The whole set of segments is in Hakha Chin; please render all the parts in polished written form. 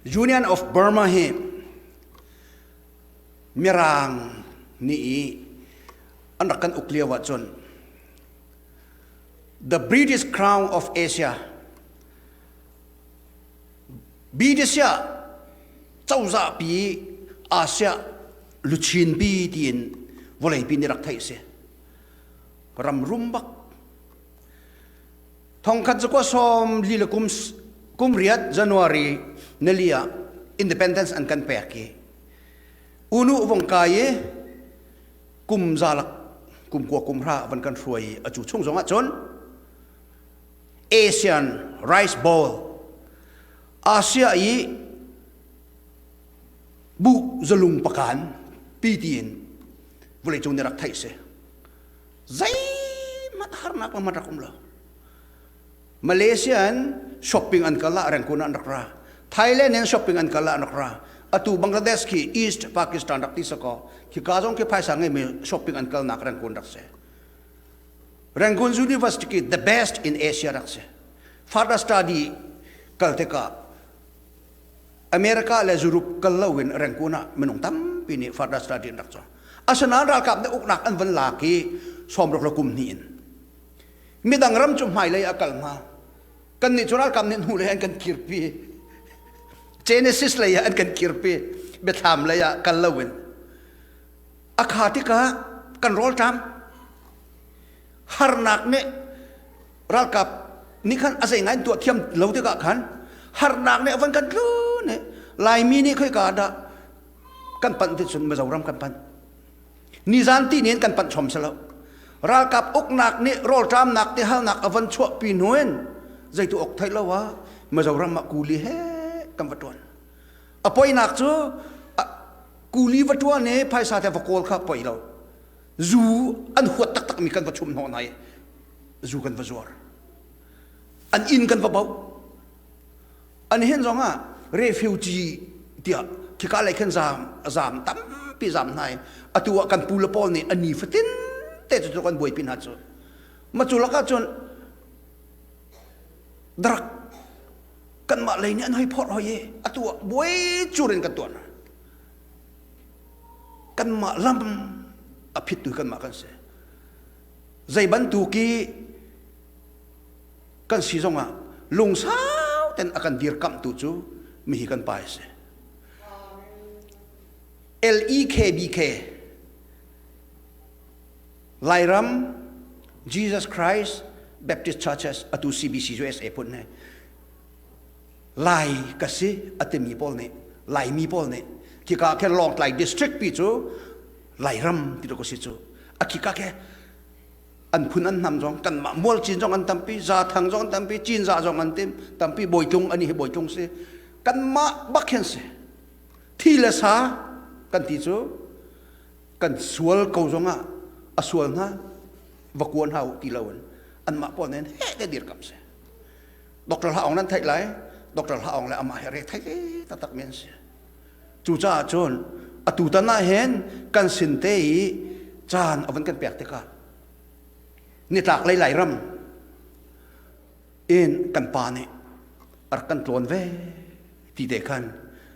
Union of Burma hi Mirang nih i an rak kan uk lio ahcun The British Crown of Asia British cozah pi Asia luchin pi tiin vawlei pi nih rak theih si ram rum bak thongkhat zakua sawm li le kum kum riat January nili ah independence an kan pek i unu vong kai i kum zalak kum kua kum hra van kan hruai i acu chung zong ah cun Asian Rice Bowl Asia i bu zalung pakan pi tiin vawleicung nih rak theih si zeihmanh harnak hmanh rak um lo Malaysia in shopping an kal ah Rangoon an rak ra Thailand in shopping an kal ah an rak ra atu Bangladesh khi East Pakistan rak ti sakaw khi ka zong khi phaisa ngei mi shopping an kal nak Rangoon rak si Rangoon University ki the best in Asia rak si. Further study kal tikah America le Europe kal loin Rangoon ah minung tampi nih further study an rak cawng. Asinain ralkap nih uknak an van lak i sawmruk le kum hnih in midang ram cu hmailei ah kal hnga. Kannih cu ralkap nih hnulei an kan kirpi. Genesis lei ah an kan kirpi. Biathlam lei ah kal loin. A kha tikah kan rawlṭam. Harnak nih ralkap nih khan a zei ngai in tuah thiam lo tikah khan harnak nih a van kan tlun i Laimi nih khoika dah kan panh ti cun Mizoram kan panh. Nizan ti nin kan panh chom si lo. Ralkap uknak nih rawlṭamnak ti halnak a van chuahpi hnu in zeitu ok theih lo ah Mizoram ah kuli he kan va ṭuan. A poinak cu kuli va ṭuan i phaisa te va kawl kha poi lo. Zu an huat taktakmi kan va chum hnawh hna i zu kan va zuar. An inn kan va bauh. An hin zong ah refugee tiah khika lei khin zaam zaam tampi zaam hna i atu ah kan pu le pawl nih a ni fatin te cu kan buaipi hna cu. Ma cu lakah cun drug kanmah lei nih an hoi phorh hoi i atu ah buai cur in kan tuah hna kanmah lam a phittu kanmah kan si zei bantuk i kan si zongah lungsau ten a kan dirkamhtu cu mihi kan pa si LEKBK Lairam Jesus Christ Baptist Churches atu CBC USA phun ne Lai ka si a timi pawl nih Laimi pawl nih khika khe Lawngtlai district pi cu Lairam ti ko si cu a khika khe an phun an hnam zong kanmah mual cin zong an tampi zathang zong an tampi cinza zong an tim tampi bawitlung ani hi bawitlung si kanmah bak hin si thi le sa kan ti cu kan sual ko zongah a sual hna va kuan hau ti lo in anmah pawl nen he te dirkam si Dr. Hla Aung nan theih lai Dr. Hla Aung le amah he re thei taktak men si cucaah cun atu tan ah hin kan sin te i caan a van kan pek tikah nitlak lei Lairam in kan pa nih a rak kan tlawn ve ti te khan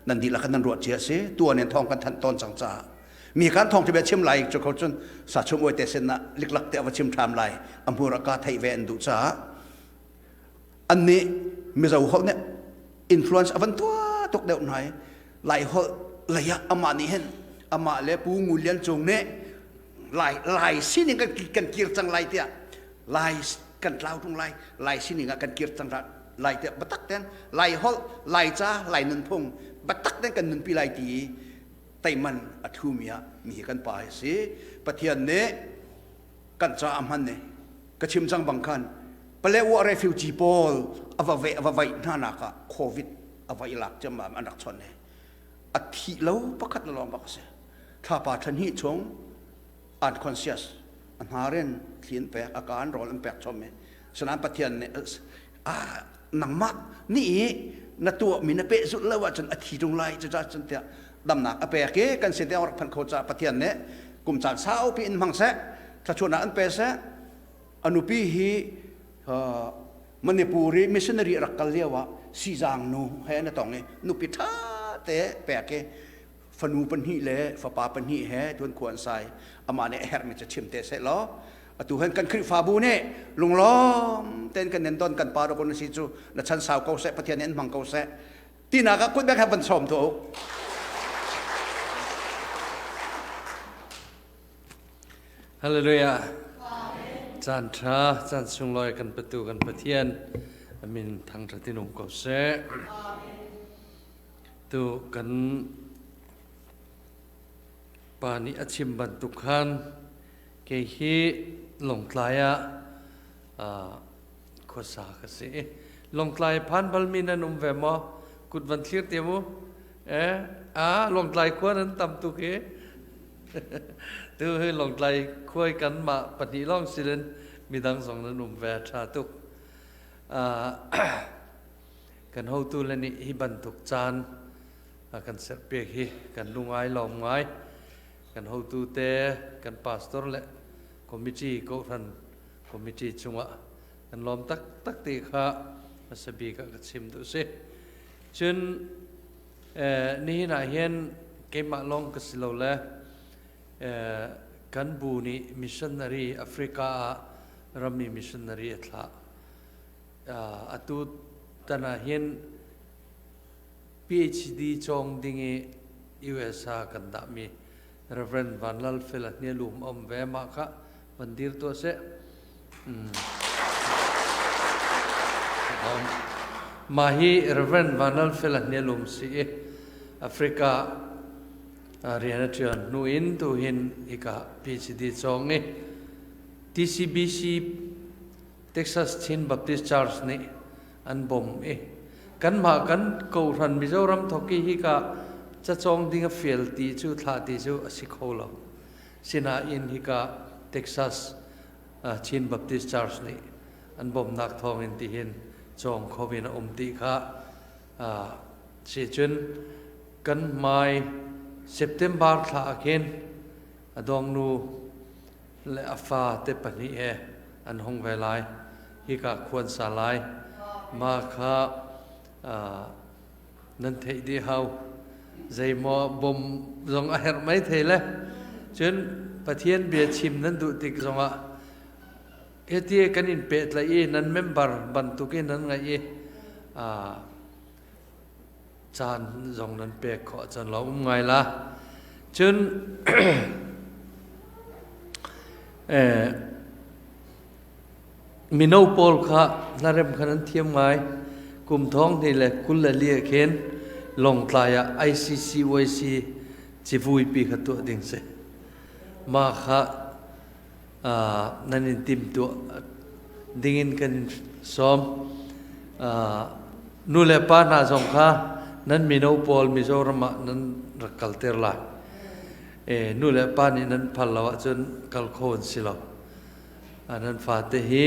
nan dihlak nan ruah cia si tuan in thawng kan thanh tawn cang caah mi kan thawng bia chim lai cu kho cun sa chung oi te sin na liklak te ava chim ṭham lai a hmur a ka theih ve an duh caah an nih mizo holh nih influence a van tua tuk deuh hna i lai holh lei ah amah nih hin amah le pu Ngu Lian Cung nih lai lai sining kan kan kir cang lai tiah lai kan tlau tung lai lai sining ah kan kir cang lai tiah batak ten lai holh lai ca lai nunphung batak ten kan nunpi lai ti i teiman a thumi ah mi hi kan pa hi si pathian nih kan ca a hman ni ka chim cang bang khan Palewa refugee pawl a va ve a va vaih hna nak ah covid a va i lak cem an rak chon he a thi lo pakhat na lawng bak a si thlapa thlan hi chung unconscious a hnaren thli an pek a kaan rawl an pek chom i sanan pathian nih a nangmah nih i na tuah mi na peh zulh lo ahcun a thi tung lai cucaah cun tiah damnak a pek i kan sin te rak phan kho ca pathian nih kum caan saupi in hmang seh thluachuahnak an pe seh a nupi hi Manipur i missionary rak kal lio ah Sizang nu he na tong i nupi ṭha te pek i fanu pahnih le fapa pahnih he tuan khua an sai. Amah nih a herhmi cu chim te seh law atu han kan Khrihfabu nih lunglawm tein kan nen don kan pa ro na si cu na chan sau ko seh, Pathian nih an hmang ko seh tinak ah kut bek he van sawm tu. Hallelujah. Caan ṭha, caan sunglawi kan petu kan Pathian amin thangṭhat in um ko seh. Tu kan pa nih a chim bantuk khan kei hi Lawngtlai ah khuasa ka si. Lawngtlai phan balmi nan um ve maw? Kut van thlir te mu. Eh, ah Lawngtlai khua nan tam tuk i. Tu hi Lawngtlai khuai kanmah pahnih lawng silin midang zong nan um ve ṭha tuk. Kan hotu le nih hi bantuk caan kan serpiak hi kan lungai lawm ngai. Kan hotu te, kan pastor le committee kawhhran committee cungah kan lawm taktak ti kha hmasa bik ah ka chim duh si. Cun Nihin ah hin keimah lawng ka si lo le kan bu nih missionary Africa ah rammi missionary a thlah. Atu tan ah hin PhD cawng ding i US ah kan dahmi Reverend Van Lal Fel a hnialum a um ve mah kha van dir tuah seh. Mah hi Reverend Van Lal Fel a hnialum si i Africa rian a ṭuan hnu in tuhin hika PhD cawng i TCBC Texas Chin Baptist Church nih an bawmh i kanmah kan kohhran Mizoram thawk i hika cacawng ding a fial ti cu thlah ti cu a si kho lo. Sinain hika Texas Chin Baptist Church nih an bawmhnak thawngin tihin cawng kho in a um ti kha si cun kan hmai September thla ah khin a dawngnu le a fate pahnih he an hung ve lai. Hika khuan sa lai. Mah kha nan theih dih hau. Zeimaw bom zong a herh mai thei le. Cun Pathian bia chim nan duh tik zongah hiti kan in pehtlaih i nan member bantukin nan ngaih i caan zong nan pek khawh cun lo um ngai la. Cun mino pawl kha hlarem kha nan thiam ngai. Kum thong hnih le 24 ah khin Lawngtlai ah ICCYC civuipi kha tuah ding si. Mah kha nan in timtuah dingin kan in sawm. Nu le pa hna zong kha nan mino pawl Mizoram ah nan rak kalter lai. Nu le pa nih nan phal lo ahcun kal kho an si lo. Nan fate hi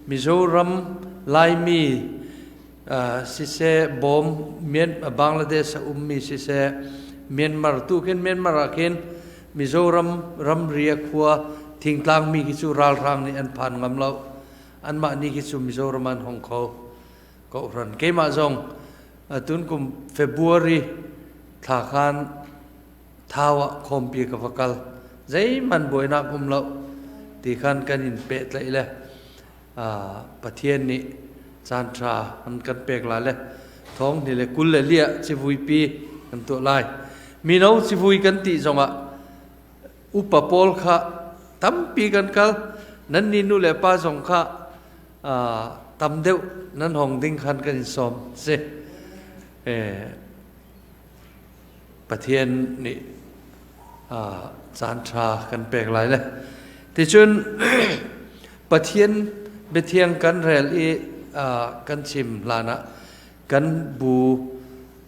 Mizoram Laimi siseh bawm Bangladesh a ummi siseh Myanmar tu khin Myanmar ah khin Mizoram ramri a khua thingtlang mi khi cu ralhrang nih an phan ngam lo. Anmah nih khi cu Mizoram an hong kho. Kohhran keimah zong tun kum February thla khan Thau ah khawmpi ka va kal. Zeihmanh buainak um lo ti khan kan in pehtlaih le Pathian nih caan ṭha an kan pek lai le thong ni le 24 ah civuipi kan tuah lai. Mino civui kan ti zongah upa pawl kha tampi kan kal. Nan ni nu le pa zong kha tam deuh nan hong ding khan kan in sawm si. Pathian nih caan ṭha kan pek lai le. Ticun Pathian biathiang kan rel i kan chim hlanah kan bu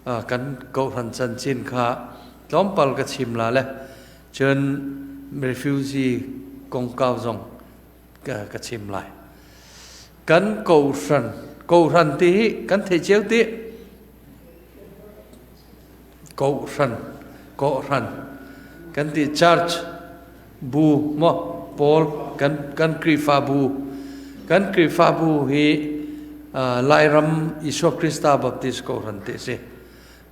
kan kawhhran cancin kha tlawmpal ka chim la le cun refugee kongkau zong ka chim lai. Kan kawhhran kawhhran ti hi kan thei cio ti Kawhhran, kawhhran kan ti church bu maw pawl kan kan Khrihfabu kan Khrihfabu hi. Lairam Isua Krista Baptist Kohhran te si.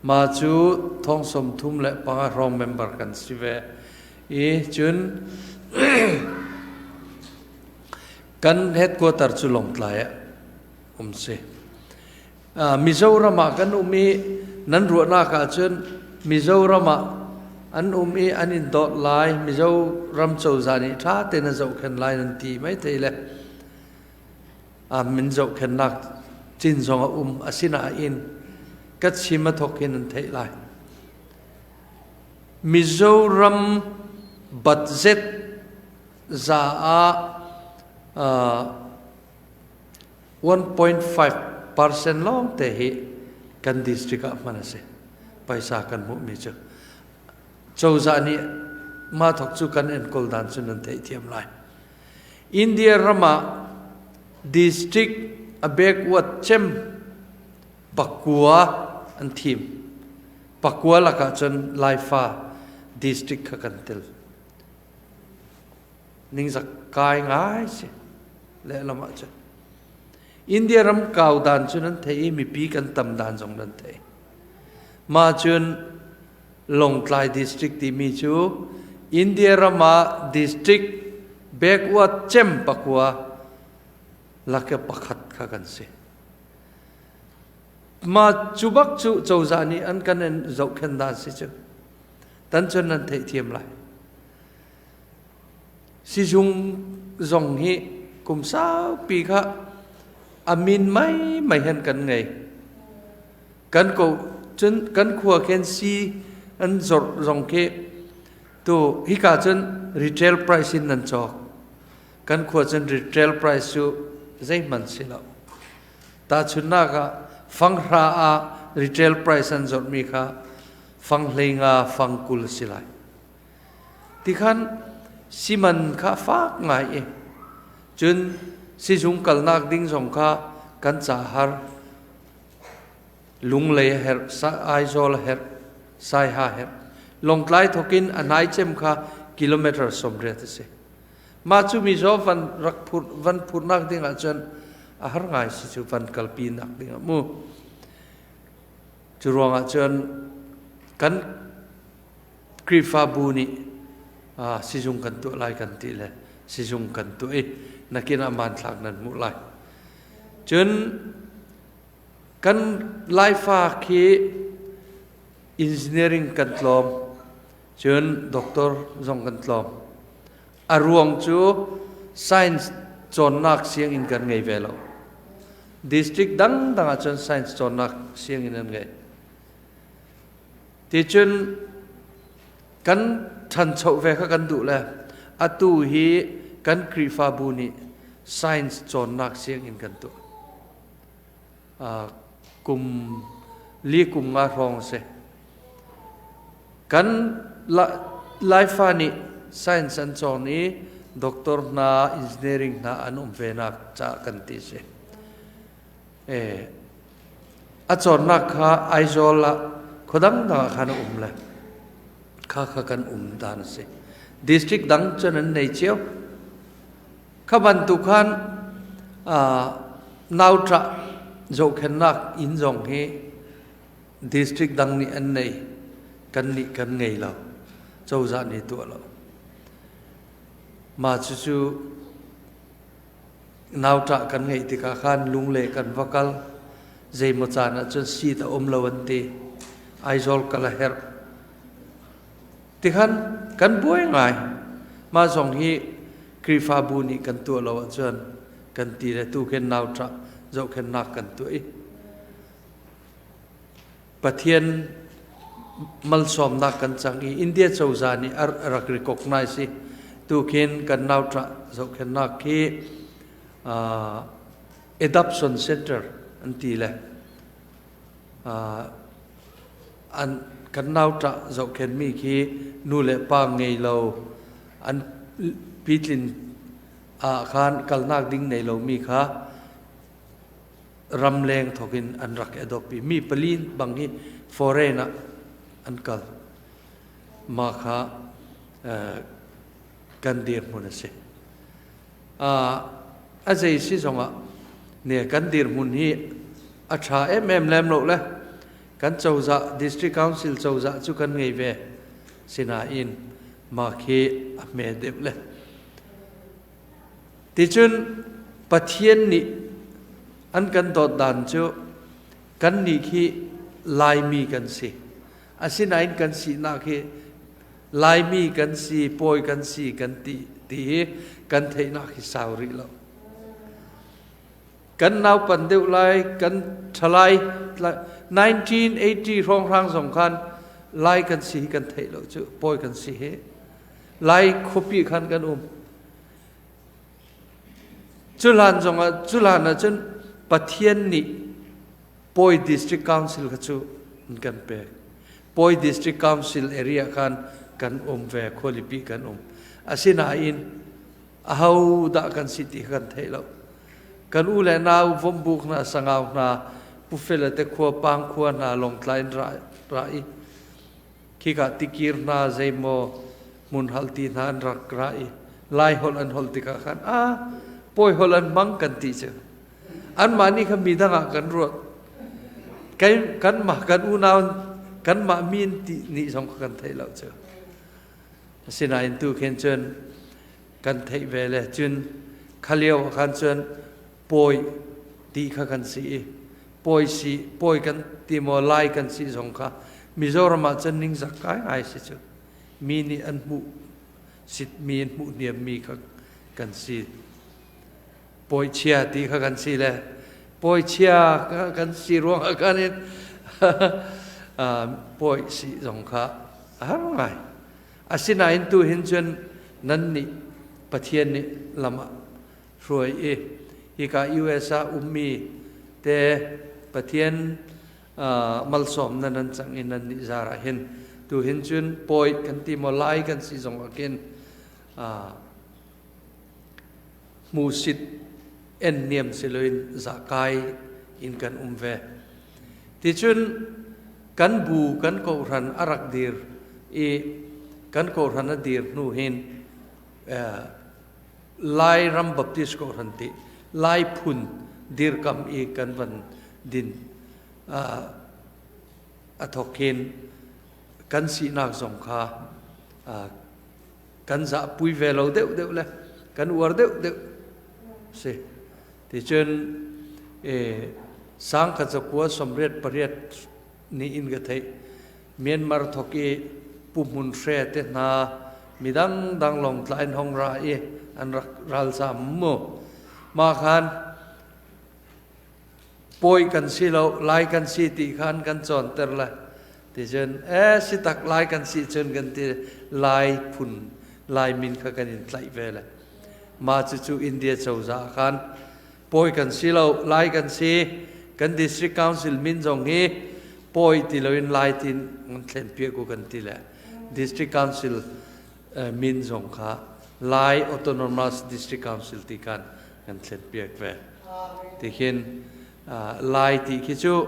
Ma cu thong 35 hrawng member kan si ve. I cun kan headquarter cu Lawngtlai ah um si. Mizoram ah kan um i nan ruahnak ahcun Mizoram ah an um i an in dawt lai, Mizoram cozah nih ṭha tein a zohkhenh lai nan ti maithei le min zohkhenhnak cin zong a um. Asinain ka chim a thawk hin an theih lai. Mizoram budget za ah 1.5% lawng te hi kan district ah hman a si. Paisa kan hmuhmi cu. Cozah nih mah thawk cu kan enkawl dan cu nan theihthiam lai. India ram ah district a backward cem pakua an thim. Pakua lakah cun Laifa district kha kan tel. Ningzak kai ngai si lehlam ah cun. India ram kau dan cu nan thei i mipi kan tam dan zong nan thei. Mah cun Lawngtlai district timi cu India ram ah district backward cem pakua lak pakhat kha kan si. Mah cu bak cu cozah nih an kan zohkhenh dan si cu. Tan cun nan theihthiam lai. Sizung zong hi kum saupi kha a min mai mai hen kan ngei. Kan ko cun kan khua khen si an zorh zong khi tu hika cun retail price in nan cawk. Kan khua cun retail price cu zeihmanh si lo. Tahchunhnak ah fanghra ah retail price an zorhmi kha fang 15 fang 20 si lai. Tikhan siman kha fak ngai i cun sizung kalnak ding zong kha kan ca har. Lunglei a herh, Aizawl a herh, Saiha a herh. Lawngtlai thokin a nai cem kha kilometer 80 a si. Mah cu mizaw van rak phur, van phurnak ding ahcun a har ngai si cu van kalpi nak ding ah mu. Cu ruangah cun kan Khrihfabu nih sizung kan tuah lai kan ti le sizung kan tuah i nakin ah hmanthlak nan hmuh lai. Cun kan Laifa khi engineering kan tlawm, cun doctor zong kan tlawm. A ruang cu science cawnnak sianginn kan ngei ve lo. District dangdang ah cun science cawnnak sianginn an ngei. Ticun kan ṭhancho ve kha kan duh le atu hi kan Khrihfabu nih science cawnnak sianginn kan tuah. Kum li kum nga hrawng a si. Kan Laifa nih science an cawn i doctor hna, engineering hna an um ve nak caah kan ti si. A cawnnak kha Aizawl ah khua dangdang ah khan a um le kha kha kan um dan a si. District dang cun an nei cio. Kha bantuk khan nauṭah zohkhenhnak inn zong hi district dang nih an nei. Kan nih kan ngei lo. Cozah nih tuah lo. Mah cucu Nauṭah kan ngeih tikah khan lungle kan va kal. Zeimaw caan ahcun seat a um lo an ti. Aizawl kal a herh. Tikhan kan buai ngai. Mah zong hi Khrihfabu nih kan tuah lo ahcun kan ti le tu khin nauṭah zohkhenhnak kan tuah i Pathian malsawmnak kan cang i India cozah nih a rak recognize i tukhin kan nauṭah zohkhenhnak khi adoption center an ti le an kan nauṭah zohkhenhmi khi nu le pa ngei lo an pitlin ah khan kalnak ding nei lomi kha ramleng thawkin an rak adopt i mi pali bang hi foreign ah an kal. Mah kha kan dirhmun a si. A zei si zongah Ne kan dirhmun hi a ṭha emem lem lo le kan cozah district council cozah cu kan ngei ve. Sinain mah khi a hme deuh le. Ticun Pathian nih an kan dawt dan cu kannih khi Laimi kan si. Asinain kan sinak hi Laimi kan si, pawi kan si kan ti ti hi kan theihnak hi sau rih lo. Kan naupan deuh lai, kan ṭhalai 1980 hrawnghrang zong khan Lai kan si hi kan theih lo cu, pawi kan si hi. Lai khuapi khan kan um. Cu hlan zongah cu hlan ah cun Pathian nih Pawi District Council kha cu an kan pek. Pawi District Council area khan kan um ve, khualipi kan um. Asinain aho dah kan si ti kha kan theih lo. Kan u le nau Vombuk hna, Sangau hna, Pufele te khua, Pang khua hna, Lawngtlai in ra, ra i khika tikir hna zeimaw hmun hal ti hna an rak ra i Lai holh an holh tikah khan a pawi holh an hmang kan ti cu. Anmah nih khan mi dang ah kan ruat. Kan kanmah kan unau kanmah min ti nih zong kha kan theih lo cu. Asinain tu khin cun kan theih ve le cun kha lio ah khan cun pawi ti kha kan si i pawi si pawi kan ti maw lai kan si zong kha Mizoram ah cun ningzak ngai ngai si cu. Mi nih an hmuh sit mi an hmuh niam mi kha kan si. Pawichia ti kha kan si le pawichia kan si ruangah khan in pawi si zong kha a har ngai. Asinain tu hin cun nan nih Pathian nih lam ah hruai i hika US ah ummi te Pathian malsawm nan an cang i nan nih zar ah hin tu hin cun pawi kan ti maw lai kan si zong ah khin hmusit en niam si loin zahkai in kan um ve. Ticun kan bu kan kawhhran a rak dir i kan kawhhran a dir hnu hin Lairam Baptist kawhhran ti Lai phun dirkam i kan van din a thok hin kan sinak zong kha kan zahpui ve lo deuh deuh le kan uar deuh deuh si. Ticun sangkhat zakua 88 ni in ka theih. Myanmar thok i Pu Hmun Hre te hna midang dang lawng tla in hong ra i an rak ralzam mu. Ma khan pawi kan si lo lai kan si ti khan kan cawnter le ti cun e si tak lai kan si cun kan ti lai phun lai min kha kan in tlaih ve le ma cu cu India cozah khan pawi kan si lo lai kan si kan district council min zong hi pawi ti loin lai tin thlen piak ku kan ti le district council min zong kha Lai Autonomous District Council ti kan kan thlen piak ve. Ti khin Lai ti khi cu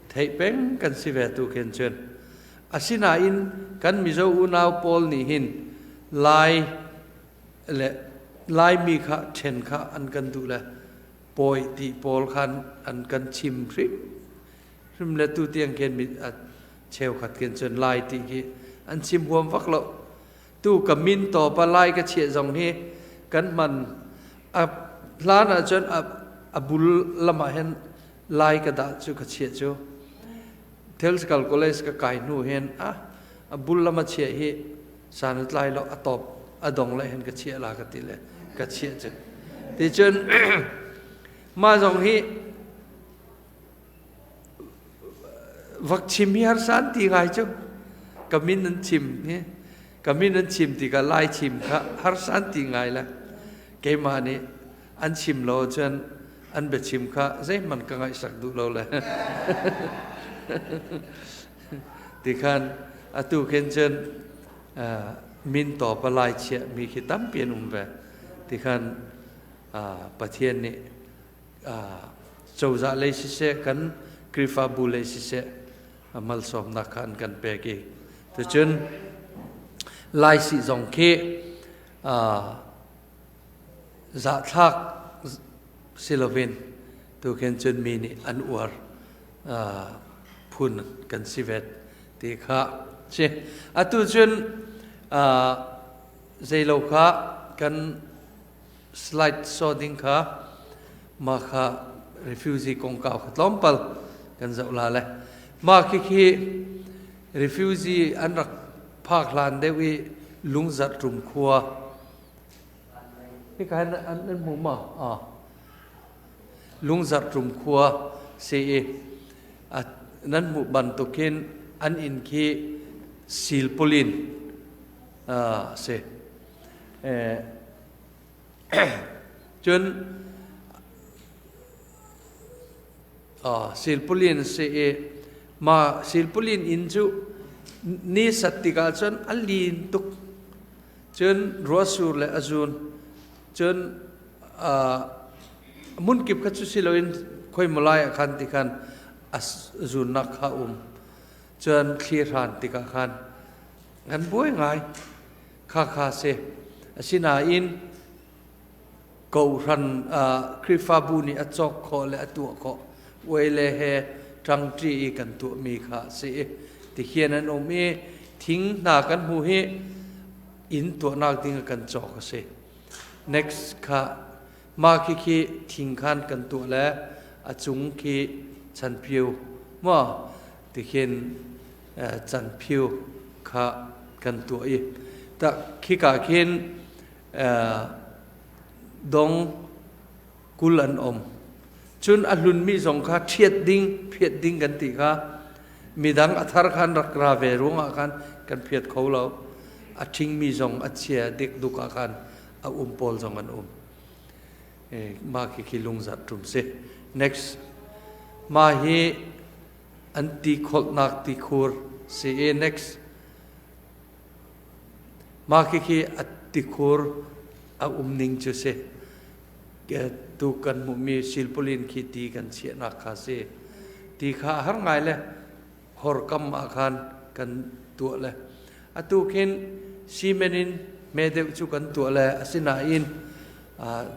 theih peng kan si ve tu khin cun. Asinain kan Mizo unau pawl nih hin Lai le Laimi kha ṭhen kha an kan duh le pawi ti pawl khan an kan chim hrim hrim le tu tiang khin mi cheukhat khin cun Lai ti khi an chim huam vak lo. Tu ka min to pa lai ka chiah zong hi kan hman a hlan ah cun a bul lam ah hin lai ka dah cu ka chiah cu Theological College ka kai hnu hin a a bul lam a chiah hi san a tlai lo a top a dong le hin ka chiah la ka ti le ka chiah cu ti cun mah zong hi Vak chim hi harsa an ti ngai cu. Ka min an chim hi ka min an chim tikah Lai chim kha harsa an ti ngai le keimah nih an chim lo cun an biachim kha zeihmanh ka ngaihsak duh lo le tikhan atu khin cun min tawp a lai chiah mi khi tampi an um ve tikhan Pathian nih cozah lei siseh kan Khrihfabu lei siseh malsawmnak kha an kan pek i tucun Laisi zong khi zahthlak si loin Tu khin cun mi nih an uar phun kan si vet ti kha si. Atu cun zeilo kha kan slide show ding kha mah kha refugee kongkau kha tlawmpal kan zoh la le mah khi khi refugee an rak phak hlan deuh i lungzarh tum khua hika hin an an hmu ma ah lungzarh tum khua si i nan hmuh bantukin an inn khi silpulin si. Cun silpulin si i mah silpulin inn cu ni sat tikah cun a lin tuk. Cun ruahsur le a zun. Cun hmunkip kha cu si loin khuaimawlai ah khan ti khan a zunnak kha a um. Cun thli hran tikah khan kan buai ngai. Khakha si. Asinain kohhran Khrihfabu nih a cawk khawh le a tuah khawh. Uai le he ṭangṭi i kan tuahmi kha a si i tikhian an um i thing hna kan hmu hi inn tuahnak ding ah kan cawk a si. Next kha mah khi khi thing khan kan tuah le a cung khi chanphiu maw tikhin canphiu kha kan tuah i tah khika khin dong 20 an um. Cun a hlunmi zong kha ṭhiat ding, phiat ding kan ti kha midang a thar khan rak ra ve ruangah khan kan phiat kho lo. A ṭhingmi zong a chia dikduk ah khan a um pawl zong an um. Mah khi khi lungzarh ṭum si. Next. Mah hi an ti kholhnak tikhur si i next. Mah khikhi a tikhur a umning cu si. Tu kan hmuhmi silpulin khi ti kan chiahnak kha si. Ti kha a har ngai le horkam ah khan kan tuah le atu khin cement in hme deuh cu kan tuah le asinain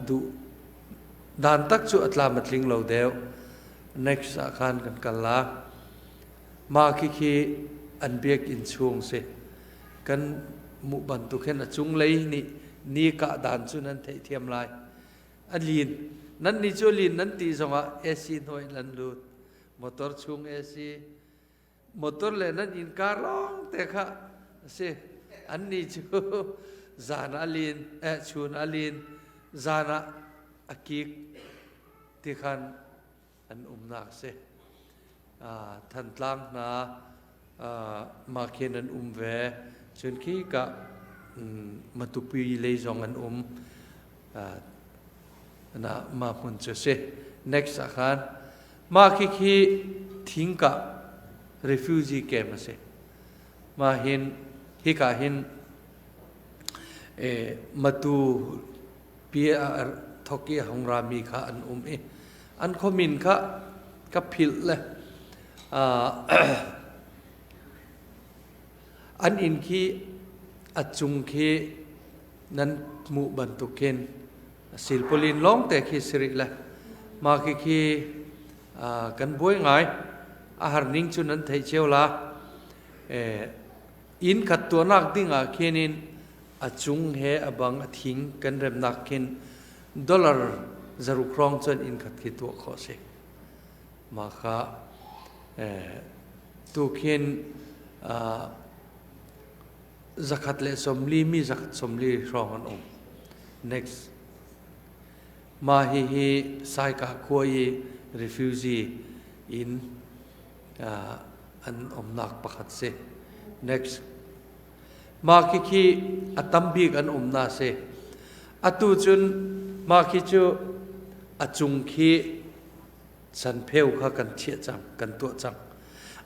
duh dan tak cu a tlam a tling lo deuh. Next ah khan kan kal la. Mah khikhi an biakinn chung si. Kan hmuh bantuk hin a cunglei nih ni kah dan cu nan theihthiam lai. A lin. Nan ni cu lin nan ti zongah AC hnuai nan lut. Motor chung AC. Motor le nan innka lawng te kha a si. An ni cu zan a lin, eh, chun a lin, zan ah a kik ti khan an umnak a si. Thantlang hna mah khin an um ve. Cun khi ka Matupi lei zong an um. Na mah hmun cu si. Next ah khan mah khi khi thingkah refugee camp a si. Mah hin hika hin Matu pi a thok i a hung rami kha an um i an khuamin kha ka philh le an inn khi a cung khi nan hmuh bantuk khin silpauline lawng te khi si rih le mah khi khi kan buai ngai a har ning cu nan theih cio la inn khat tuahnak ding ah khin in a cung he a bang a thing kan remnak khin dollar 600 hrawng cun inn khat khi tuah khawh si. Mah kha tu khin 140 mi 140 hrawng an um. Next. Mah hi hi Saika khua i refugee in an umnak pakhat si. Next. Mah khikhi a tam bik an umnak si. Atu cun mah khi cu a cung khi sanpheu kha kan chiah cang, kan tuah cang.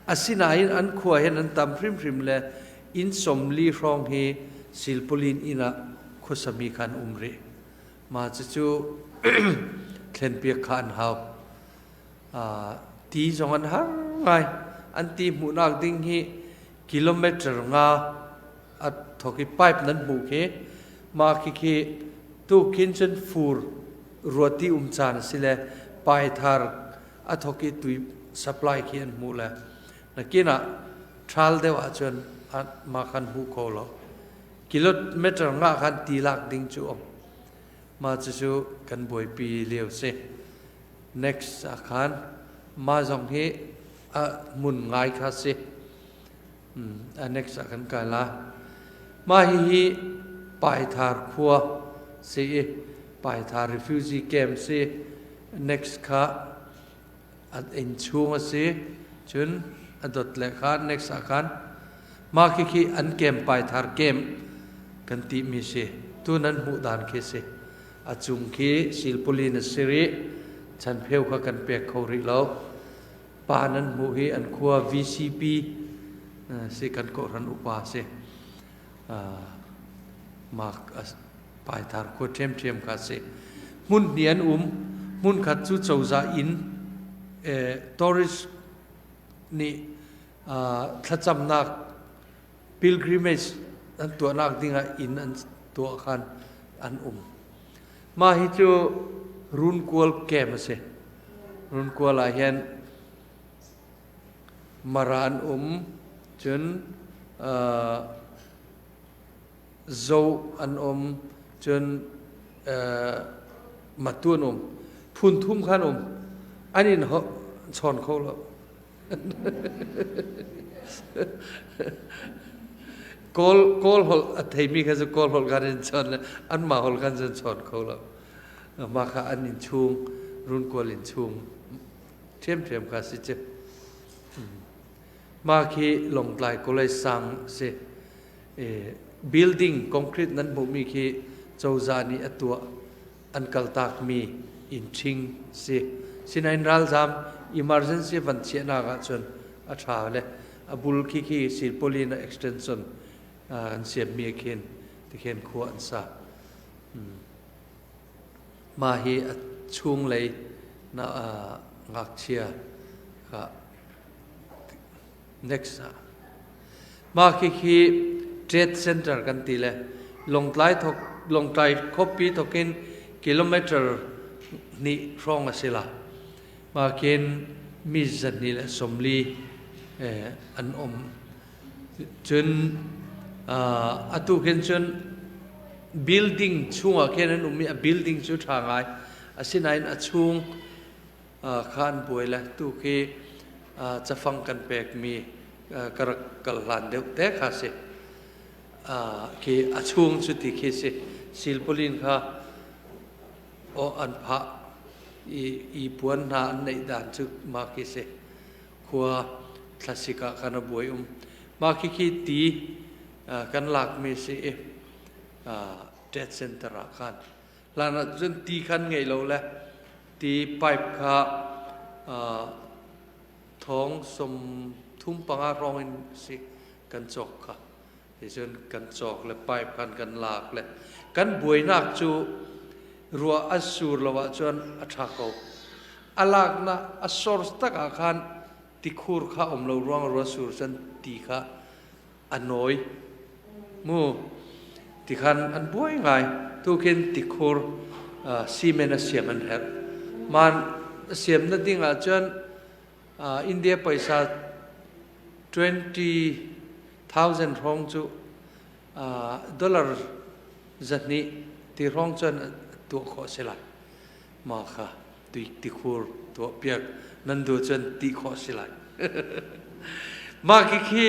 Asinain an khua hin an tam hrimhrim le inn 40 hrawng hi silpauline inn ah khuasami kha an um rih. Mah cucu thlenpiak kha an hau. Ti zong an har ngai. An ti hmuhnak ding hi kilometer nga a thok i pipe nan hmuh khi mah khi khi tu khin cun fur ruati um caan a si le Paithar a thok i tui supply khi an hmuh le nakin ah ṭhal deuh ahcun mah khan hmu kho lo. Kilometer nga khan ti lak ding cu um. Mah cucu kan buaipi lio si. Next ah khan mah zong hi a hmun ngai kha si. A next ah kan kai la. Mah hihi Paithar khua si i Paithar refugee camp si. Next kha an inn chung a si. Cun a dot le kha next ah khan mah khikhi an camp Paithar camp kan ti mi si. Tu nan hmuh dan khi si. A cung khi silpulin a si rih. Chanpheu kha kan pek kho rih lo. Pa nan hmuh hi an khua VCP si kan kawhhran upa si. Mak Paithar khua ṭhiamṭhiam kha si. Hmun hnih an um. Hmun khat cu cozah inn tourist nih thlacamnak pilgrimage an tuahnak dingah inn an tuah khan an um. Mah hi cu Runkual camp a si. Runkual ah hin Mara an um, cun Zo an um, cun Matu an um. Phun thum khan um. An in chawn kho lo. Kawl Kawl holh a theimi kha cu Kawl holh khan in chawn le anmah holh khan cun chawn kho lo. Mah kha an inn chung runkual inn chung ṭhiamṭhiam kha si cu. Mah khi Lawngtlai College sang si. Building concrete nan hmuhmi khi cozah nih a tuah an kaltakmi inn ṭhing si. Sinain ralzaam emergency van chiahnak ahcun a ṭha le a bul khi khi silpawlin a extension an siammi khin tikhin khua an sa. Mah hi a chunglei na ngakchia kha Next ah. Mah khikhi trade center kan ti le Lawngtlai thok Lawngtlai khuapi thokin kilometer hnih hrawng a si la. Mah khin mi 240 an um. Cun atu khin cun building chungah khin an um i a building cu ṭha ngai. Asinain a chung kha an buai le tu khi cafang kan pekmi ka rak kal hlan deuh te kha si. Khi a chung cu ti khi si. Silpauline kha aw an phah i i puan hna an neih dan cu mah khi si. Khua thlasik ah khan a buai um. Mah khi khi ti kan lakmi si i tet center ah khan Hlan ah cun ti khan ngei lo le ti pipe kha thong 35 hrawng in si kan cawk kha. Ticun kan cawk le pipe khan kan lak le kan buainak cu ruah a sur lo ahcun a ṭha ko. A laknak a source tak ah khan tikhur kha um lo ruang ruah sur cun ti kha a nawi mu tikhan an buai ngai tu khin tikhur cement a siam an herh man siam na ding ahcun India paisa 20,000 hrawng cu dollar 200 ti hrawng cun tuah khawh si lai ma kha tikhur tuahpiak nan duh cun ti khawh si lai. Mah khikhi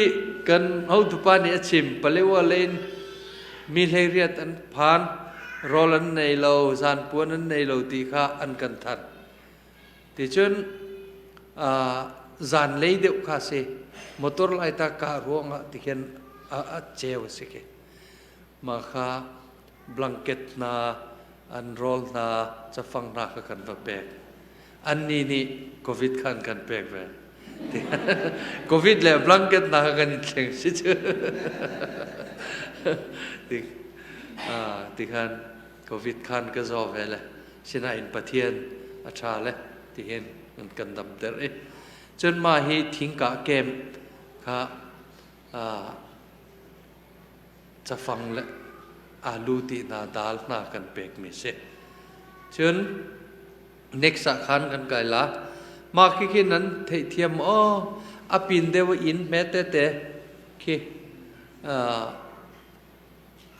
kan hotupa nih a chim Palewa lane mi 18 an phan rawl an nei lo zan puan an nei lo ti kha an kan thanh. Ticun zan lei deuh kha si motor lai ta ka ruangah tikhin a ceu a si khi. Mah kha blanket hna, an rawl hna, cafang hna kha kan va pek. Annih nih COVID kha an kan pek ve. COVID le blanket hna kha kan i thleng si cu. Ti khan COVID khan ka zaw ve le sinain Pathian a ṭha le tihin an kan damter i cun mah hi thingkah camp kha cafang le alu ti hna dal hna kan pekmi si. Cun Next ah khan kan kai la. Mah khi khi nan theihthiam aw a pin deuh inn hme tete khi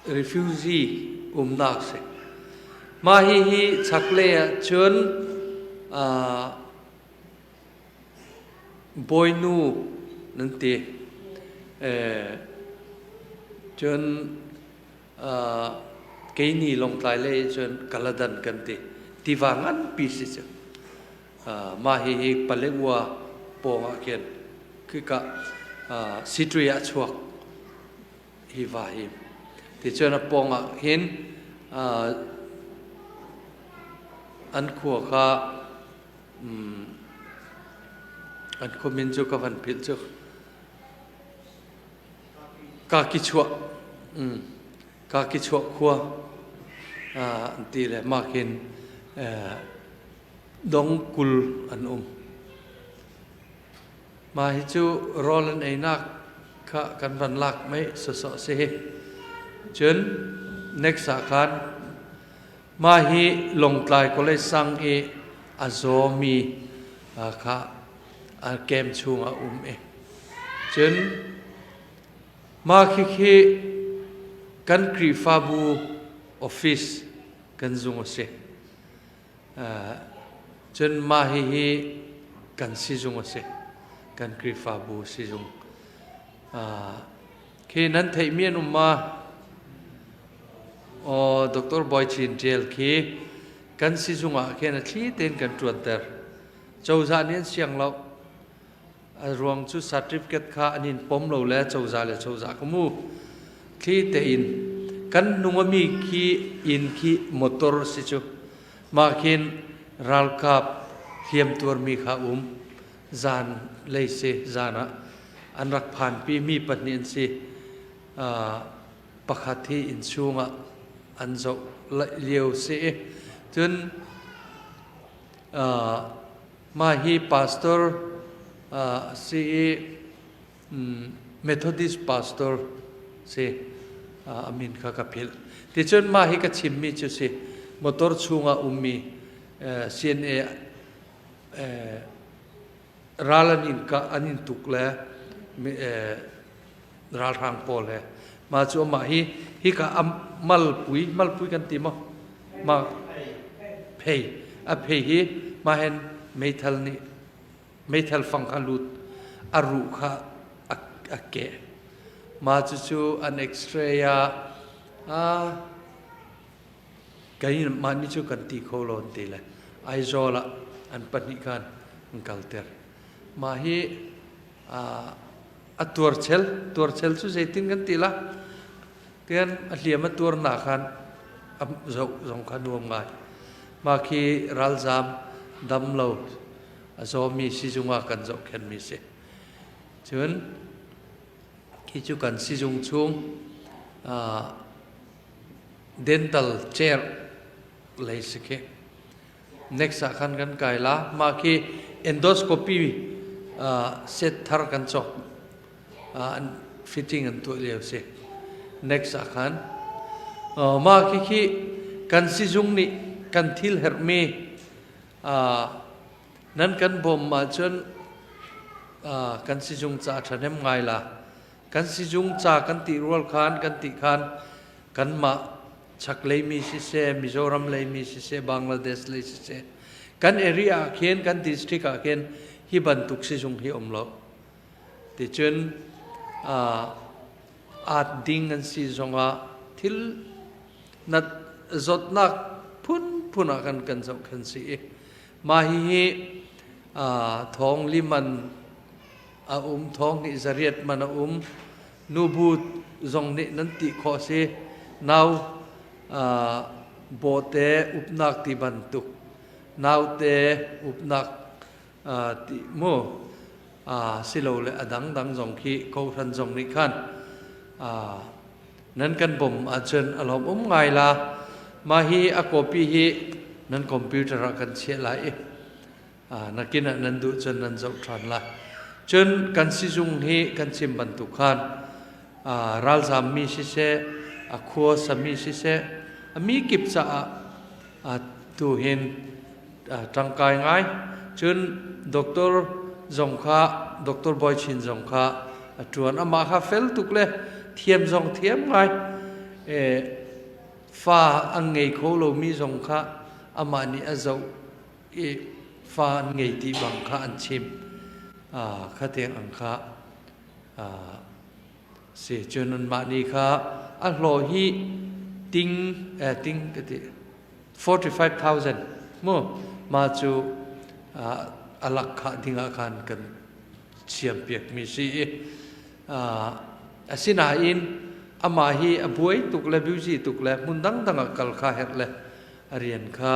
refugee umnak si. Mah hi hi chaklei ah cun Bawinu nan ti. Cun keini Lawngtlai lei cun Kaladan kan ti. Tiva nganpi si cu. Mah hihi Paletwa pawng ah khin khika Sitri ah chuak hi va hi. Ticun a pawng ah hin an khua kha an khua min cu ka van philh cu. Kakichuah Kakichuah khua an ti le mah khin dongkul an um. Mah hi cu rawl an einak kha kan van lak mei sawsawh si hi. Cun next ah khan mah hi Lawngtlai College sang i a zawmi kha a kem chungah um i cun mah khikhi kan Khrihfabu office kan zung a si. Cun mah hihi kan sizung a si. Kan Khrihfabu sizung. Khi nan theihmi an um ma? Aw, Dr. Bawi Chin Ṭial khi kan sizung ah khin a thli tein kan ṭuanter. Cozah nih an siang lo. A ruang cu certificate kha an in pom lo le cozah le cozah ka mu. Thli tein kan nung a mi khi inn khi motor si cu. Mah khin ralkap hliamtuar mi kha um. Zan lei si zan ah an rak phanpi mi pahnih an si. Pakhat hi inn chungah an zoh lio si. Cun Mah hi pastor a si i Methodist pastor si a min kha ka philh. Ticun mah hi ka chimmi cu si motor chungah ummi CNA ral an in kah an in tuk le ralhrang pawl he mah cu amah hi hika a malpui malpui kan ti maw ma phei a phei hi mah hen meithal nih meithal fang kha lut a ruh kha a keh mah cucu an x-ray ah a Keimah nih cu kan ti kho lo an ti le Aizawl ah an pahnih khan an kalter. Mah hi a tuarchel, tuarchel cu zeitin kan ti la? Tian a hliam a tuarnak khan a zoh zong kha nuam ngai. Mah khi ralzaam dam lo a zawmi sizung ah kan zohkhenhmi si. Cun khi cu kan sizung chung dental chair lei si khi. Next ah khan kan kai la. Mah khi endoscopy set thar kan cawk. An fitting an tuah lio si. Next ah khan mah khi khi kan sizung nih kan thil herhmi nan kan bawm ahcun kan sizung ca ṭhahnem ngai la. Kan sizung ca kan ti rual khan kan ti khan kanmah chaklei mi siseh, Mizoram lei mi siseh, Bangladesh lei siseh, kan area ah khin kan district ah khin hi bantuk sizung hi um lo. Ticun aat ding an si zongah thil nat zawtnak phunphun ah kan kan zohkhen si i mah hihi thong liman a um thong nih zariat man a um nubu zong nih nan ti khawh si nau bawte upnak ti bantuk naute upnak ti mu silole a dangdang zong khi kawhhran zong nih khan nan kan bawmh ahcun a lawm um ngai la mah hi a copy hi nan computer ah kan chiah lai i nakin ah nan duh cun nan zoh ṭhan lai. Cun kan sizung hi kan chim bantuk khan ralzammi siseh, a khua sami siseh, a mi kip caah tu hin Ṭangkai ngai. Cun doctor zong kha Doctor Bawi Chin zong kha a ṭuan. Amah kha fel tuk le thiam zong thiam ngai. Fa an ngei kho lomi zong kha amah nih a zoh i fa an ngei ti bang kha an chim. Kha tiang ang kha si. Cun anmah nih kha a hlawh hi ting ting ka ti 45,000 mu mah cu a lak khah ding ah khan kan siam piak mi si i asinain amah hi a buai tuk le busy tuk le hmun dangdang ah kal kha herh le a rian kha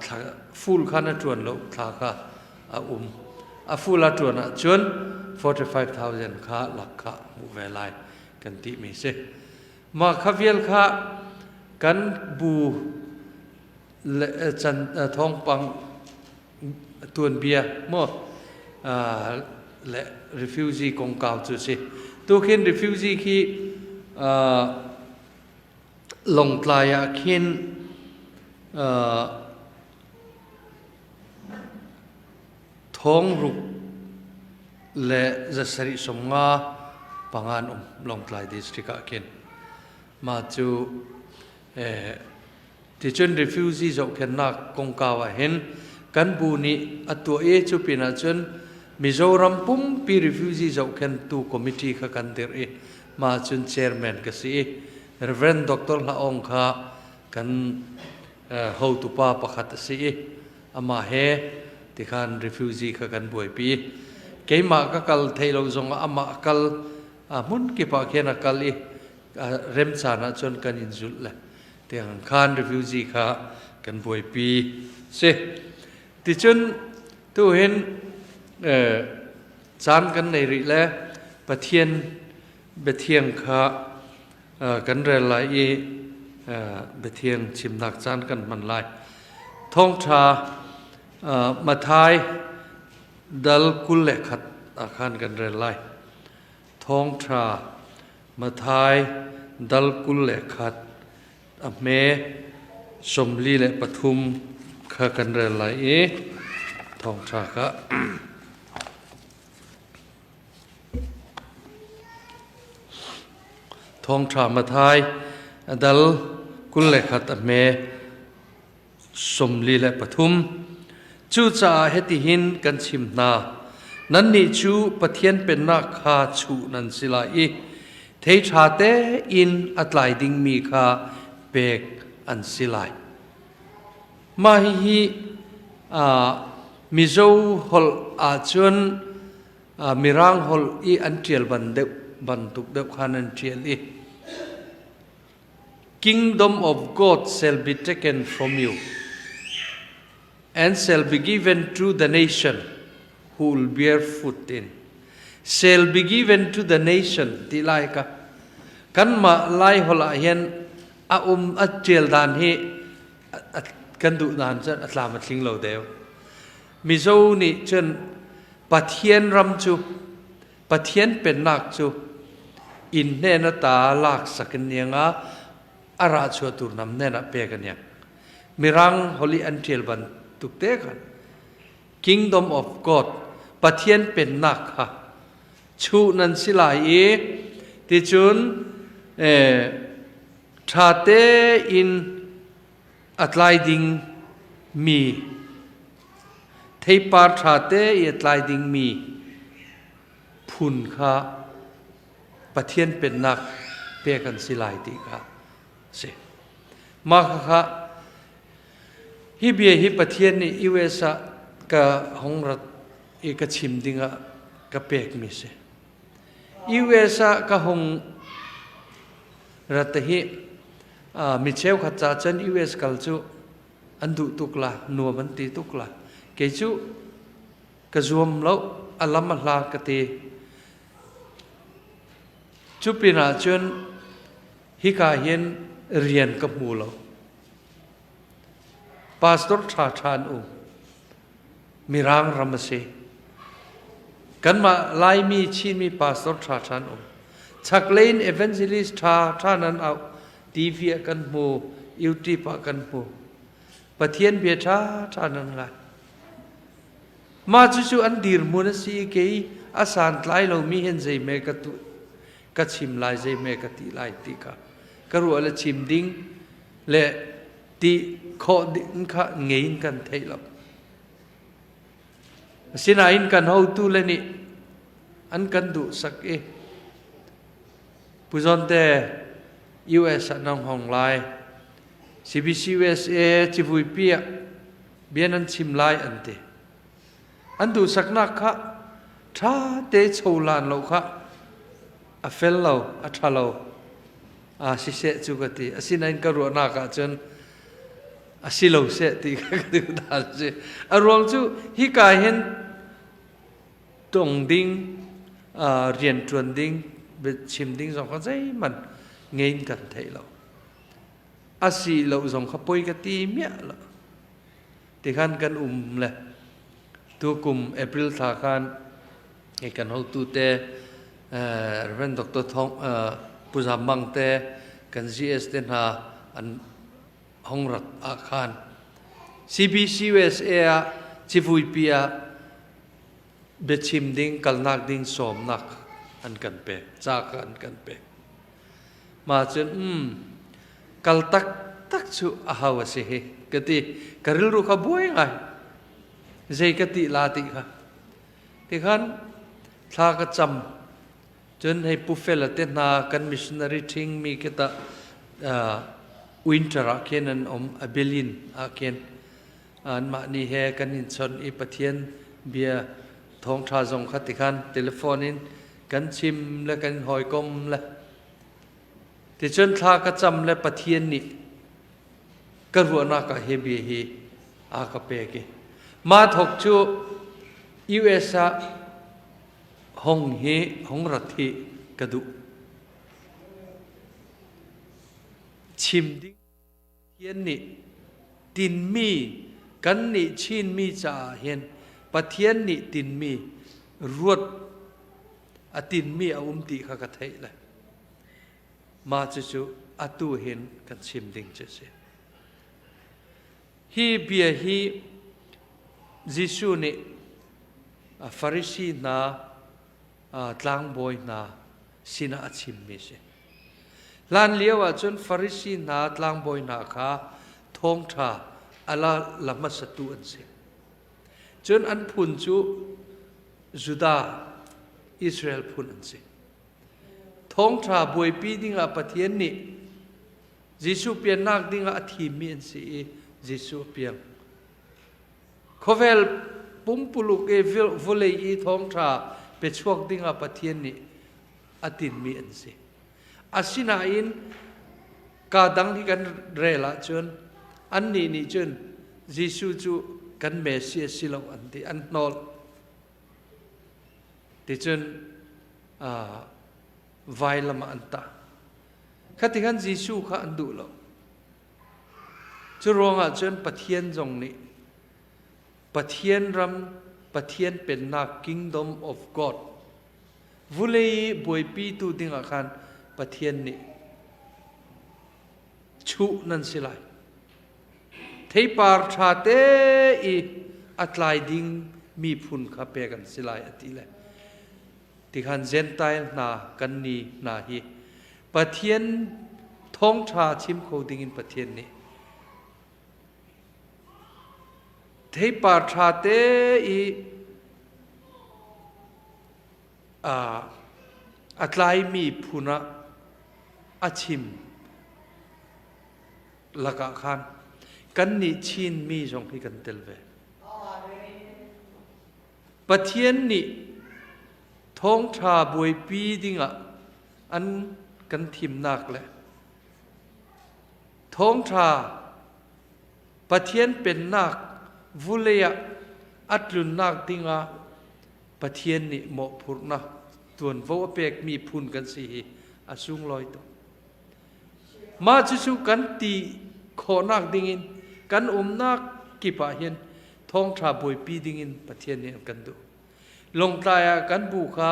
thla full khan a ṭuan lo thla kha a um a full a ṭuan ahcun 45,000 kha lak kha hmuh ve lai kan ti mi si. Mah kha vial kha kan bu le can thawngpang tuanbia maw le refugee kongkau cu si. Tukhin refugee khi Lawngtlai ah khin Thongruk le zasarih sawmnga panga an um Lawngtlai district ah khin. Mah cu ticun refugee zohkhenhnak kongkau ah hin kan bu nih a tuah i cu pin ah cun Mizoram pumpi refugee zohkhenhtu committee kha kan dirh i mah cun chairman ka si i Reverend Dr. Hla Aung kha kan hotupa pakhat a si i amah he tikhan refugee kha kan buaipi. Keimah ka kal thei lo zongah amah a kal hmun kip ah khin a kal i remcaan ahcun kan in zulh le tiang khan refugee kha kan buaipi si. Ticun tuhin caan kan nei rih le Pathian biathiang kha kan rel lai i biathiang chimnak caan kan hman lai. Thawngṭha Matthai dal 21 ah khan kan rel lai. Thawngṭha Matthai dal 21 a hme 43 kha kan rel lai i thawngṭha kha Thawngṭha Matthai a dal 21 a hme 43. Cucaah hitihin kan chim hna, nannih cu Pathian Pennak kha chuh nan si lai i thei ṭha tein a tlai dingmi kha pek an si lai. Mah hihi Mizo holh ahcun Mirang holh i an ṭial ban deuh bantuk deuh khan an ṭial i Kingdom of God shall be taken from you and shall be given to the nation who will bear fruit in shall be given to the nation ti lai ka kanmah lai holh ah hin a um a ṭial dan hi kan duh nain cun a tlam a tling lo deuh. Mizo nih cun Pathian ram cu Pathian pennak cu inn hnen ata lak sak in niang ah a ra chuah tur nam hnen ah pek aniang. Mirang holi an ṭial bantuk te khan Kingdom of God Pathian pennak kha chuh nan si lai i ticun ṭha tein a tlai ding mi theipar ṭha te i a tlai ding mi phun kha Pathian pennak pek an si lai ti kha si. Mah kha hi bia hi Pathian nih US ah ka hong rat i ka chim dingah ka pekmi si. US ah ka hung rat hi mi cheukhat ca cun US kal cu an duh tuk la, nuam an ti tuk la. Kei cu ka zuam lo, a lam a hla ka ti. Cu pinah cun hika hin rian ka hmu lo. Pastor ṭha ṭha an um. Mirang ram a si. Kanmah Laimi Chinmi pastor ṭha ṭha an um. Chaklei in evangelist ṭha ṭha nan auh. TV ah kan hmu, YouTube ah kan hmu. Pathian bia ṭhaṭha nan ngai. Mah cucu an dirhmun a si i kei a santlai lomi hin zeihme ka tu ka chim lai zeihme ka ti lai ti kha ka ruah le chim ding le ti khawh ding kha ngei in kan theih lo. Asinain kan hotu le nih an kan duhsak i Pu Zawnte US ah nang hong lai CBC USA civuipi ah bia nan chim lai an ti. An duhsaknak kha ṭha te cholan lo kha a fel lo, a ṭha lo. A siseh cu ka ti. Asinain ka ruahnak ah cun a si lo seh ti kha ka duh ta si. A ruang cu hika hin tong ding, rian ṭuan ding, chim ding zong kha zeihmanh ngei in kan theih lo. A si lo zong kha poi ka ti miah lo. Tikhan kan um le tukum April thla khan hei kan hotu te Reverend Dr. Thong Pu Zam Mang te kan GS te hna an hong rat ah khan CBC USA ah civuipi ah biachim ding kalnak ding sawmnak an kan pek ca kha an kan pek Mah cun kal taktak cu a hau a si hi ka ti. Ka rilru kha buai ngai. Zei ka ti la ti kha. Tikhan thla ka cam. Cun hei Pu Fela te hna kan missionary ṭhing mi khi tah winter ah khin an um Abilene ah khin anmah nih he kan in chawnh i Pathian bia thawngṭha zong kha tikhan telephone in kan chim le kan hawikom le ticun thla ka cam le Pathian nih ka ruahnak ah hi bia hi a ka pek i mah thawk cu US ah hong hi hong rat hi ka duh chim ding Pathian nih tinhmi kannih Chinmi caah hin Pathian nih tinhmi ruat a tinhmi a um ti kha ka theih le mah cucu atu hin kan chim ding cu a si. Hi bia hi Jesuh nih Farasi hna tlangbawi hna sinah a chimmi a si. Hlan lio ahcun Farasi hna tlangbawi hna kha thawngṭha a la, la hmasatu an si. Cun an phun cu Judah Israel phun an si. Thawngṭha buaipi dingah Pathian nih Jesuh piannak dingah a thimmi an si i Jesuh a piang. Khawvel pumpuluk i vawlei i thawngṭha pechuak dingah Pathian nih a tinmi an si. Asinain kaa dang hi kan rel ahcun annih nih cun Jesuh cu kan Messiah si lo an ti, an hnawl. Ticun vailam ah an tah. Khati khan Jesuh kha an duh lo. Cu ruangah cun Pathian zong nih Pathian ram, Pathian pennak Kingdom of God vulei i buaipitu dingah khan Pathian nih chuh nan si lai. Theipar ṭha te i a tlai ding miphun kha pek an si lai a ti le tikhan Gentile hna kan ni hna hi Pathian thawngṭha chim kho dingin Pathian nih theipar ṭha te i a tlaimi phun ah a chim lakah khan kannih Chinmi zong hi kan tel ve. Pathian nih thawngṭha buaipi dingah an kan thimnak le thawngṭha Pathian pennak vulei ah a tlunnak dingah Pathian nih mawhphurhnak tuanvo a pekmi phun kan si hi a sunglawi tuk. Mah cucu kan ti khawhnak dingin kan umnak kip ah hin thawngṭha buaipi dingin Pathian nih an kan duh. Lawngtlai ah kan bu kha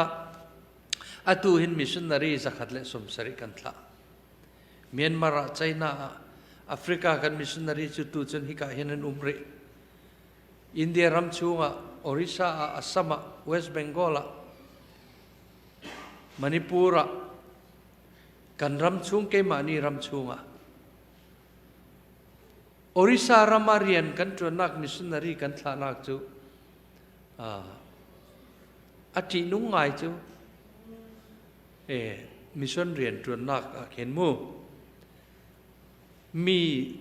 atu hin missionary 170 kan thlah. Myanmar ah China ah Africa kan missionary cu tu cun hika hin an um rih. India ram chungah Orissa ah, Assam ah, West Bengal ah, Manipur ah, kan ram chung keimah ni ram chungah Orissa ram ah rian kan ṭuannak missionary kan thlahnak cu a ṭihnung ngai cu mission rian ṭuannak ah khin mu mi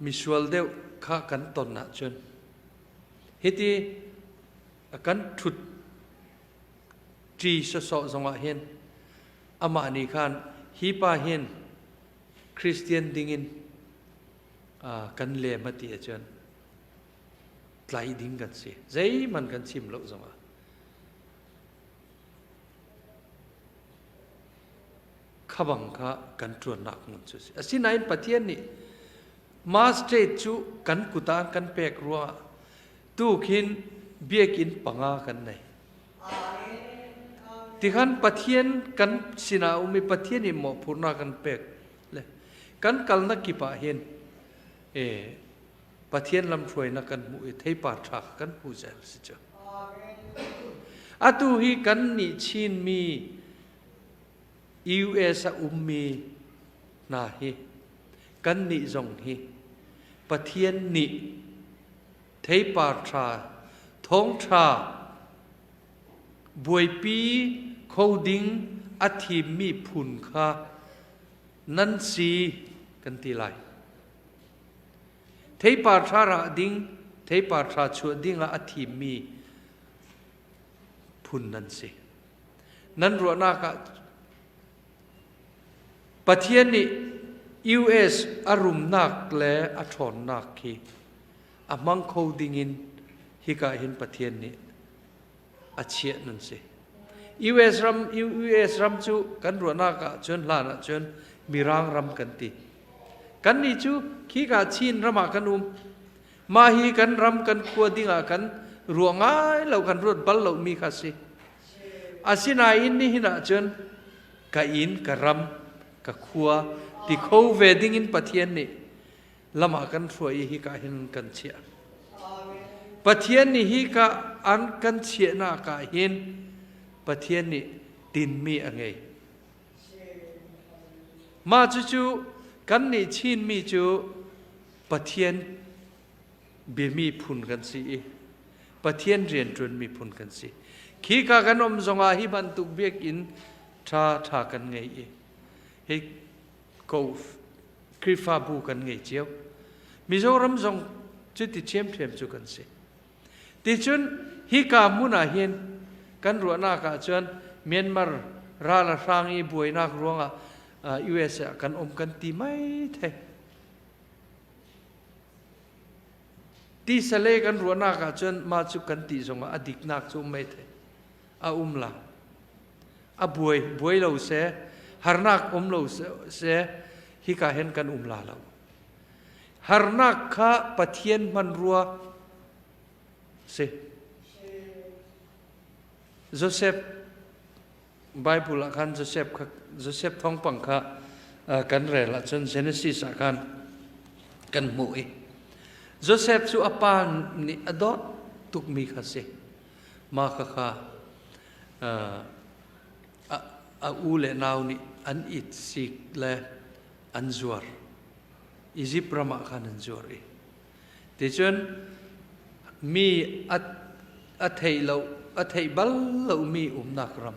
misual deuh kha kan ton ahcun hiti a kan ṭhut ṭi sawsawh zongah hin amah nih khan hi pa hin Christian dingin kan lem a ti ahcun tlai ding kan si. Zeihmanh kan chim lo zongah. Kha bang kha kan ṭuannak hmun cu si. Asinain Pathian nih Maastricht cu kan kut ah kan pek ruangah tu khin biakinn panga kan nei. Tikhan Pathian kan sinah um i Pathian in mawhphurhnak kan pek le kan kalnak kip ah hin e Pathian lamhruainak kan hmuh i theipar ṭha kan hmu zel si cu. Atu hi kan nih Chinmi US a ummi hna hi kan nih zong hi Pathian nih theipar ṭha, thawngṭha buaipi kho ding a thimmi phun kha nan si kan ti lai. Theipar ṭha rah ding, theipar ṭha chuah ding ah a thimmi phun nan si. Nan ruahnak ah Pathian nih US a rumnak le a ṭhawnnak khi a hmang kho dingin hika hin Pathian nih a chiah nan si. US ram US ram cu kan ruahnak ah cun hlan ah cun Mirang ram kan ti. Kan nih cu khika Chin ram ah kan um. Mah hi kan ram kan khua ding ah kan ruah ngai lo kan ruat bal lo mi kha si. Asinain nihin ah cun ka inn ka ram ka khua ti kho ve ding in Pathian nih lam ah kan hruai i hika hin kan chiah. Pathian nih hika an kan chiahnak ah hin Pathian nih tinmi a ngei. Mah cucu kan nih Chinmi cu Pathian biami phun kan si i Pathian rianṭuan miphun kan si. Khika kan um zongah hi bantuk biakinn ṭha ṭha kan ngei i hi ko Khrihfabu kan ngei cio. Mizoram zong cuti ṭhiamṭhiam cu kan si. Ticun hika hmun ah hin kan ruahnak ah cun Myanmar ral a hrang i buainak ruangah US ah kan um kan ti mai thei. Tisale kan ruahnak ah cun mah cu kan ti zongah a diknak cu um mai thei. A um la. A buai buai lo seh, harnak um lo seh, hika hin kan um la lo. Harnak kha Pathian hmanrua si. Joseph Bible ah khan Joseph kha Joseph thawngpang kha kan rel ahcun Genesis ah khan kan hmuh i Joseph cu a pa nih a dawt tukmi kha si. Mah kha kha a u le nau nih an it sik le an zuar. Izipt ram ah khan an zuar i ticun mi a theih lo a theih bal lomi umnak ram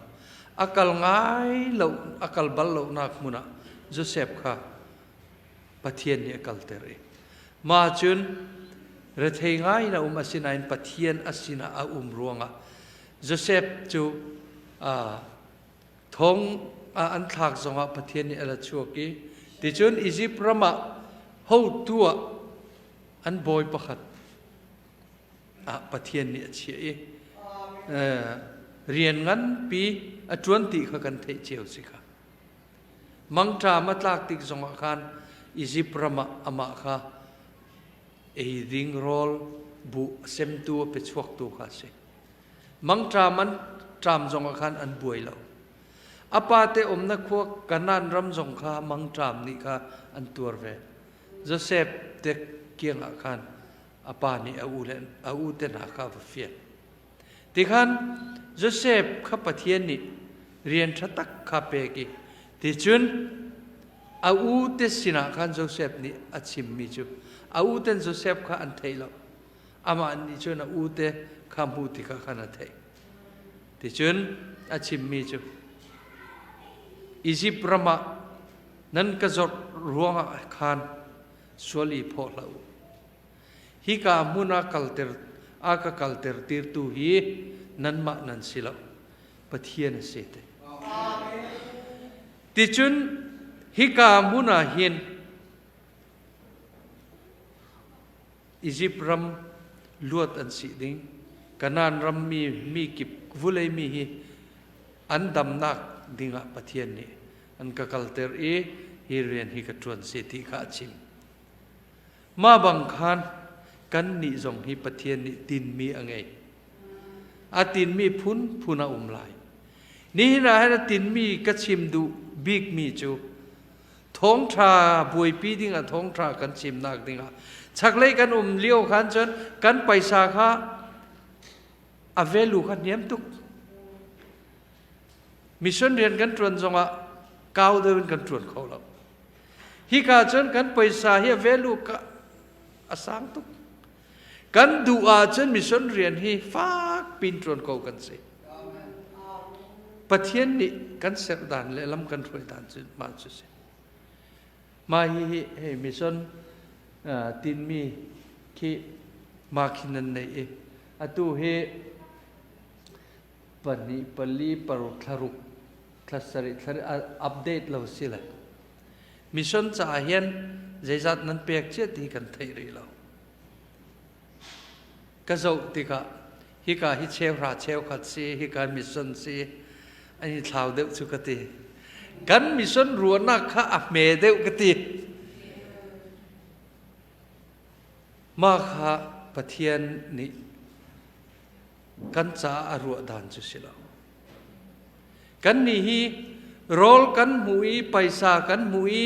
a kal ngai lo a kal bal lonak hmun ah Joseph kha Pathian nih a kalter i mah cun rethei ngai in a um asinain Pathian a sinah a um ruangah Joseph cu Thong ah an thlak zongah Pathian nih a la chuak i ticun Izipt ram ah hotu ah an bawi pakhat ah Pathian nih a chiah i rian nganpi a ṭuan ti kha kan theih cio si kha. Mangṭam a tlak tik zongah khan Izipt ram ah amah kha ei ding rawl buh a semtu a pe chuaktu kha a si. Mangṭam an ṭam zongah khan an buai lo. A pate umnak khua Kanaan ram zong kha mangṭam nih kha an tuar ve. Josef te kiang ah khan a pa nih a u le a u te hna kha a va fial. Tikhan Josef kha Pathian nih rian ṭha tak kha pek i ticun a u te sinah khan Josef nih a chimmi cu a u ten Josef kha an theih lo. Amah nih cun a u te kha hmuh tikah khan a theih. Ticun a chimmi cu Izipt ram ah nan ka zawt ruangah khan sual i phaw hlah u. Hika hmun ah kalter a ka kalter tirtu hi nanmah nan si lo, Pathian a si te. Ticun hika hmun ah hin Izipt ram luat an si ding, Kanaan ram mi mi kip vulei mi hi an damnak dingah Pathian nih an ka kalter i hi rian hi ka ṭuan si ti kha a chim. Mah bang khan kannih zong hi Pathian nih tinmi a ngei. A tinmi phunphun a um lai. Nihin ah hin a tinmi ka chim duh bikmi cu thawngṭha buaipi dingah thawngṭha kan chimnak dingah chaklei kan um lio khan cun kan paisa kha a value kha niam tuk. Mission rian kan ṭuan zongah kau deuh in kan ṭuan kho lo. Hika cun kan paisa hi a value ka a sang tuk. Kan duh ahcun mission rian hi fak pin ṭuan ko kan si. Pathian nih kan serh dan le lam kan hruai dan cu mah cu si. Mah hi hi hei mission tinmi khi ma khi nan nei i atu hi pahnih pali paruk thlaruk thla sarih thla update lo si le mission caah hin zeizat nan pek cia ti kan theih rih lo ka zoh tikah hika hi cheuhra cheukhat si hika mission si an i thlau deuh cu ka ti kan mission ruahnak kha a hme deuh ka ti mah kha Pathian nih kan caah a ruah dan cu si lo. Kannih hi rawl kan hmuh i paisa kan hmuh i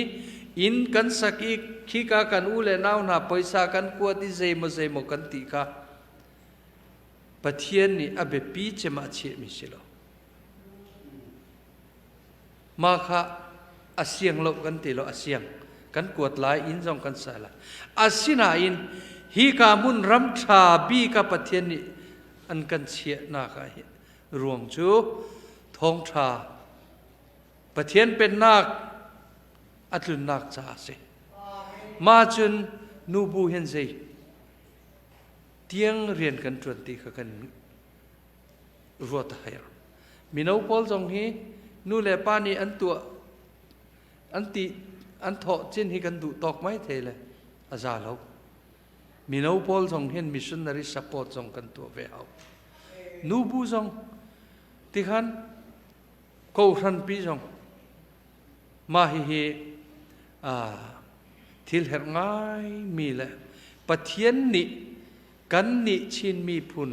inn kan sak i khika kan u le nau hna paisa kan kuat i zeimaw zeimaw kan ti kha Pathian nih a biapi cem ah a chiahmi si lo. Mah kha a siang lo kan ti lo a siang kan kuat lai inn zong kan sa lai. Asinain hika hmun ram ṭha bik ah Pathian nih an kan chiahnak ah hin ruang cu thawngṭha Pathian pennak a tlunnak caah a si. Mah cun nubu hin zei tiang rian kan ṭuan ti kha kan ruat a herh. Mino pawl zong hi nu le pa nih an tuah an ti an thawh cin hi kan duh tawk mai thei le a za lo. Mino pawl zong hin missionary support zong kan tuah ve hau. Nubu zong tikhan kohhran pi zong mah hihi thil herh ngai mi le Pathian nih kan nih Chin miphun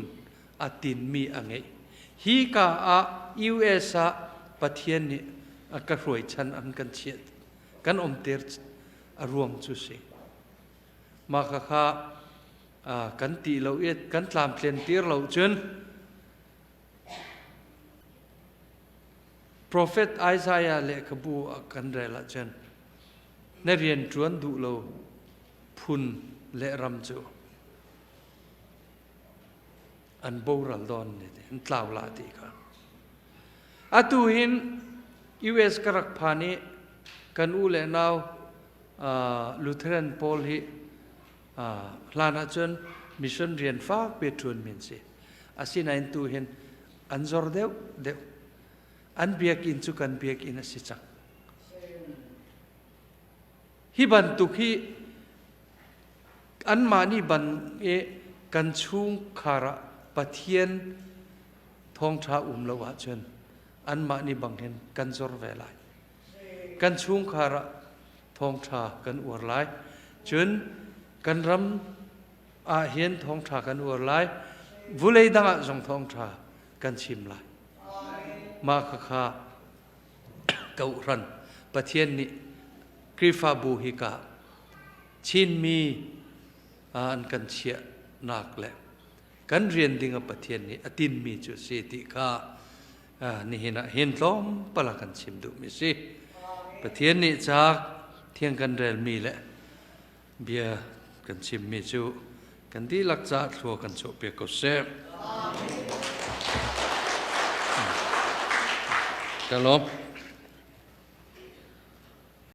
a tinmi a ngeih. Hi ka ah US ah Pathian nih a ka hruai chan an kan chiah kan umter a ruang cu si. Mah kha kan ti lo i kan tlamtlen tir lo cun Prophet Isaiah lehkhabu ah kan rel ahcun na rian ṭuan duh lo phun le ram cu an boral dawn ne ti an tlau la ti kha atu hin US ka rak phan i kan u le nau Lutheran pawl hi hlan ahcun mission rian fak pe ṭuan min si asinain tu hin an zor deuh deuh an biakinn cu kan biakinn a si cang Hi bantuk hi anmah nih ban i kan chungkhar ah Pathian thawngṭha um lo ahcun anmah nih bang hin kan zor ve lai. Kan chungkhar ah thawngṭha kan uar lai. Cun kan ram ah hin thawngṭha kan uar lai. Vulei dang ah zong thawngṭha kan chim lai. Mah khakha. Kohhran Pathian nih Khrihfabu hika Chinmi an kan chiahnak le kan rian ding a Pathian nih a tinmi cu si ti kha nihin ah hin tlawmpal a kan chim duhmi si. Pathian nih ca thiang kan relmi le bia kan chimmi cu kan dihlak caah thlua kan chuahpiak ko seh. Ka lawm.